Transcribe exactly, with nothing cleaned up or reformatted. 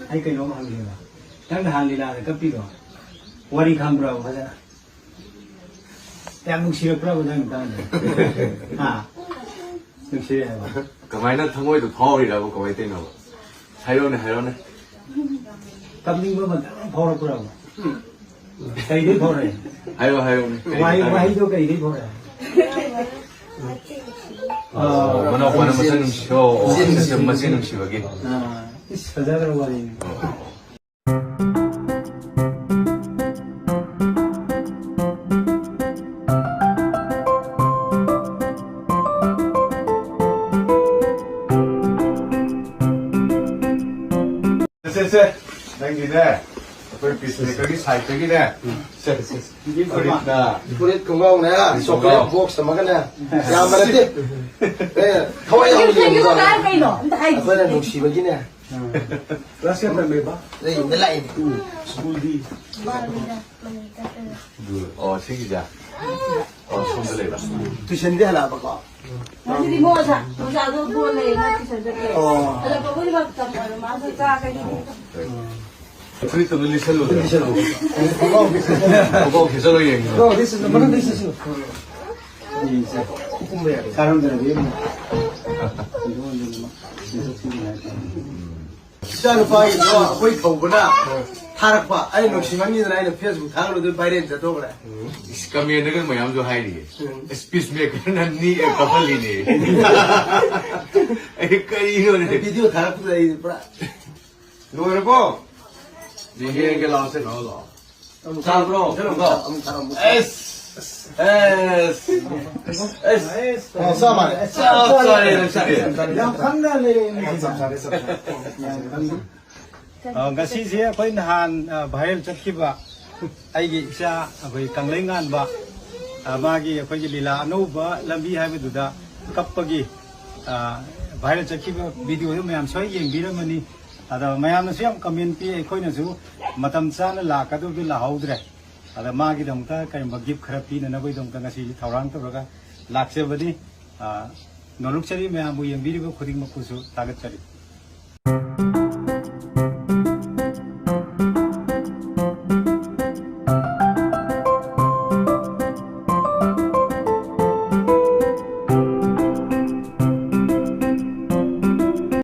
ꯑꯩ ꯀꯩꯅꯣꯝ ꯍꯪꯒꯦꯕ꯫ ꯅꯪ ꯅꯍꯥꯟ ꯂꯤꯂꯥꯗ ꯀꯞꯄꯤꯗꯣ, ꯋꯥꯔꯤ ꯈꯪꯕ꯭ꯔꯕ ꯐꯖꯅ? ꯌꯥꯝ ꯅꯨꯡꯁꯤꯔꯛꯄ꯭ꯔꯕ ꯅꯪ ꯃꯇꯥꯡꯗ? ꯍꯥ? ꯅꯨꯡꯁꯤꯔꯦ ꯍꯥꯏꯕ? ꯀꯃꯥꯏꯅ ꯊꯃꯣꯏꯗꯣ ꯐꯥꯎꯔꯤꯔꯕ? ꯀꯃꯥꯏꯅ ꯇꯧꯔꯤꯅꯣꯕ? ꯍꯥꯏꯔꯣꯅꯦ, ꯍꯥꯏꯔꯣꯅꯦ꯫ ꯀꯞꯅꯤꯡꯕ ꯃꯇꯥꯡ ꯐꯥꯎꯔꯛꯄ꯭ꯔꯕ? ꯀꯩꯗꯩ ꯐꯥꯎꯔꯛꯑꯦ? ꯍꯥꯏꯔꯣ, ꯍꯥꯏꯔꯣꯅꯦ꯫ ꯋꯥꯍꯩ-, ꯋꯥꯍꯩꯗꯣ ꯀꯩꯗꯩ ꯐꯥꯎꯔꯛꯑꯦ? ꯑꯣ, ꯃꯅꯥꯎꯄꯥꯅ ꯃꯆꯟ ꯅꯨꯡꯁꯤ-, ꯑꯣ, ꯑꯣ, ꯃꯆꯟ ꯅꯨꯡꯁꯤꯕꯒꯤ꯫ ꯑꯥ, ꯏꯁ, ꯐꯖꯈ꯭ꯔ ꯋꯥꯔꯤꯅꯤ꯫ ꯑꯣ꯫ ꯁꯦ, ꯁꯦ, ꯁꯦ꯫ ꯅꯪꯒꯤꯅꯦ, ꯑꯩꯈꯣꯏ peacemaker ꯒꯤ side ꯇꯒꯤꯅꯦ꯫ ꯁꯦ, ꯁꯦ, ꯁꯦ꯫ ꯐꯨꯔꯤꯠꯅ꯫ ꯐꯨꯔꯤꯠ ꯈꯣꯡꯒ꯭ꯔꯥꯎꯅꯦ, ꯐꯨꯔꯤꯠ ꯈꯣꯡꯒ꯭ꯔꯥꯎ꯫ Chocolate box ꯑꯃꯒꯅꯦ꯫ ꯌꯥꯝꯕ ꯅꯠꯇꯦ꯫ ꯑꯦ, ꯊꯋꯥꯏ ꯌꯥꯎꯅ ꯌꯦꯡꯕꯗꯣ꯫ ꯀꯩꯅꯣ? ꯑꯝꯇ ꯍꯥꯏꯁꯤ꯫ ꯑꯩꯈꯣꯏꯅ ꯅꯨꯡꯁꯤꯕꯒꯤꯅꯦ꯫ Class ꯀꯌꯥ ꯇꯝꯃꯦꯕ? ꯑꯩ ꯌꯨꯝꯗ ꯂꯥꯛꯏꯅꯦ꯫ ꯎꯝ, school ꯗꯤ? ꯑꯗꯨ, ꯑꯣ, ꯁꯤꯒꯤꯁꯦ? ꯑꯣ, ꯁꯣꯝꯗ ꯂꯩꯕ? Tuition ꯗꯤ ꯍꯜꯂꯛꯑꯕꯀꯣ? ꯉꯁꯤꯗꯤ ꯃꯣ ꯑꯣꯖꯥ, ꯑꯣꯖꯥꯗꯣ ꯕꯣꯜ ꯂꯩꯌꯦꯅ tuition ꯆꯠꯈ꯭ꯔꯦ꯫ ꯑꯣ꯫ ꯍꯜꯂꯛꯄꯕꯨꯗꯤ ꯃꯇꯝ ꯑꯣꯏꯔꯦ, ꯃꯥꯁꯨ ꯆꯥ ꯀꯩꯀꯩ꯫ ꯐꯨꯔꯤꯠꯇꯨ ꯑꯗꯨꯝ ꯂꯤꯠꯁꯜꯂꯨꯗꯅ꯫ ꯂꯤꯠꯁꯜꯂꯨ꯫ ꯈꯣꯡꯒ꯭ꯔꯥꯎ ꯂꯤꯠꯁꯜꯂꯨ꯫ ꯈꯣꯡꯒ꯭ꯔꯥꯎ ꯂꯤꯠꯁꯜꯂꯨ꯫ ꯌꯦꯡꯁꯤꯔꯣ? ꯈꯣꯡꯒ꯭ꯔꯥꯎ ꯂꯤꯠꯁꯜꯂꯨ, ꯃꯅꯨꯡꯗ ꯂꯤꯠꯁꯜꯂꯨ꯫ ꯌꯦꯡꯁꯦ꯫ ꯀꯥꯔꯝꯗꯅ ꯌꯦꯡꯉꯨ꯫ ꯀꯩꯅꯣ ꯑꯣꯏꯗꯅ ꯁꯤꯟꯊꯣꯛ ꯁꯤꯟꯖꯤꯟ ꯍꯥꯏꯇꯥꯔꯦ꯫ ꯏꯆꯥꯅꯨꯄꯥꯒꯤꯗꯣ ꯑꯩꯈꯣꯏ ꯊꯧꯕꯅ ꯊꯥꯔꯛꯄ꯫ ꯑꯩ ꯅꯨꯡꯁꯤꯃꯟꯒꯤꯗꯅ ꯑꯩꯅ Facebook ꯊꯥꯒꯠꯂꯨꯗ viral ꯆꯠꯊꯣꯛꯈ꯭ꯔꯦ꯫ ꯏꯁ, comment ꯗꯒ ꯃꯌꯥꯝꯁꯨ ꯍꯥꯏꯔꯤꯌꯦ꯫ ꯎꯝ꯫ Peacemaker ꯅ ꯅꯤꯛꯑ ꯀꯥꯞꯍꯜꯂꯤꯅꯦ꯫ ꯑꯩ ꯀꯔꯤꯅꯣꯅꯦ? ꯑꯩ video ꯊꯥꯔꯛꯄꯗ ꯑꯩ ꯄꯨꯔꯥ ꯂꯣꯏꯔꯕꯣ? ꯌꯦꯡꯒꯦ, ꯌꯦꯡꯒꯦ, ꯂꯥꯎꯁꯦ, ꯂꯥꯎ, ꯂꯥꯎ꯫ ꯆꯥꯕ꯭ꯔꯣ? ꯑꯃꯨꯛ ꯊꯥꯔꯛꯑꯣ, ꯑꯃꯨꯛ ꯊꯥꯔꯛꯑꯣ꯫ ꯑꯦꯁ! ꯑꯦꯁ! ꯑꯦꯁ! ꯑꯦꯁ! ꯑꯣ, ꯆꯞ ꯃꯥꯟꯅꯩ꯫ ꯆꯞ ꯆꯥꯔꯦ ꯉꯁꯤꯗꯤ꯫ ꯌꯥꯝ ꯈꯪꯅ ꯂꯩꯔꯦ ꯉꯁꯤꯗꯤ꯫ ꯆꯞ ꯆꯥꯔꯦ, ꯆꯞ ꯆꯥꯔꯦ꯫ ꯌꯥꯝ ꯈꯪꯅ꯫ ꯑ, ꯉꯁꯤꯁꯦ ꯑꯩꯈꯣꯏ ꯅꯍꯥꯟ, ꯑ, viral ꯆꯠꯈꯤꯕ ꯑꯩꯒꯤ ꯏꯆꯥ ꯑꯩꯈꯣꯏ ꯀꯪꯂꯩ ꯉꯥꯟꯕ, ꯑ, ꯃꯥꯒꯤ ꯑꯩꯈꯣꯏꯒꯤ ꯂꯤꯂꯥ ꯑꯅꯧꯕ ꯂꯝꯕꯤ ꯍꯥꯏꯕꯗꯨꯗ ꯀꯞꯄꯒꯤ, ꯑ, viral ꯆꯠꯈꯤꯕ video ꯗꯨ ꯃꯌꯥꯝ ꯁꯣꯏ ꯌꯦꯡꯕꯤꯔꯝꯃꯅꯤ꯫ ꯑꯗ ꯃꯌꯥꯝꯅꯁꯨ ꯌꯥꯝ comment ꯄꯤ, ꯑꯩꯈꯣꯏꯅꯁꯨ ꯃꯇꯝ ꯆꯥꯅ ꯂꯥꯛꯀꯗꯕꯗꯨ ꯂꯥꯛꯍꯧꯗ꯭ꯔꯦ꯫ ꯑꯗ ꯃꯥꯒꯤꯗꯃꯛꯇ ꯀꯔꯤꯒꯨꯝꯕ gift ꯈꯔ ꯄꯤꯅꯅꯕꯒꯤꯗꯃꯛꯇ ꯉꯁꯤꯁꯤ ꯊꯧꯔꯥꯡ ꯇꯧꯔꯒ ꯂꯥꯛꯆꯕꯅꯤ꯫ ꯑ, ꯅꯣꯂꯨꯛꯆꯔꯤ ꯃꯌꯥꯝꯕꯨ ꯌꯦꯡꯕꯤꯔꯤꯕ ꯈꯨꯗꯤꯡꯃꯛꯄꯨꯁꯨ ꯊꯥꯒꯠꯆꯔꯤ꯫